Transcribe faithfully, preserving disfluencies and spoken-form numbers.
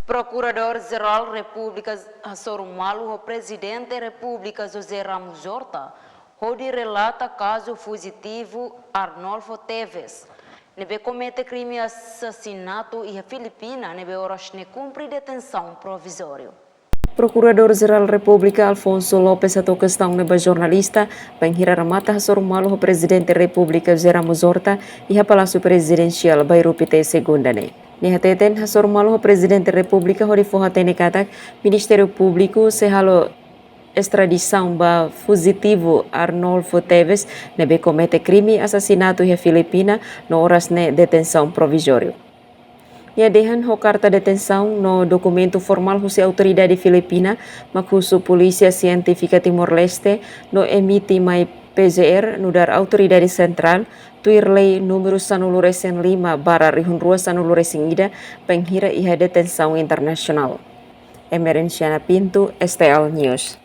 Prokuradór-Jerál Repúblika hasoru malu ho Prezidente Repúblika José Ramos Horta hodi relata kazu fujitivu Arnolfo Teves, ne'ebé komete krime asasinatu iha Filipina, ne'ebé oras ne'e kumpre detensaun provizóriu. Prokuradór-Jerál Repúblika Alfonso Lopes hato'o kestaun ne'e ba jornalista bainhira remata hasoru malu ho Prezidente Repúblika José Ramos Horta iha Palásiu Prezidensiál Bairru Pité, Segunda ne'e. Nia hateten hasoru malu ho Prezidente Repúblika hodi fó-hatene katak Ministériu Públiku sei halo estradisaun ba fujitivu Arnolfo Teves ne'ebé komete krime asasinatu iha Filipina no oras ne'e detensaun provizóriu. Nia dehan ho karta detensaun no dokumentu formál husi autoridade Filipina, mak husu Polísia Sientífika Timor-Leste no emite mai P J R nu'udar autoridade sentrál, tuir lei númeru sanulu-resin-lima barra rihun rua sanulu-resin-ida, bainhira iha detensaun internasionál. Emerenciana Pinto, S T L News.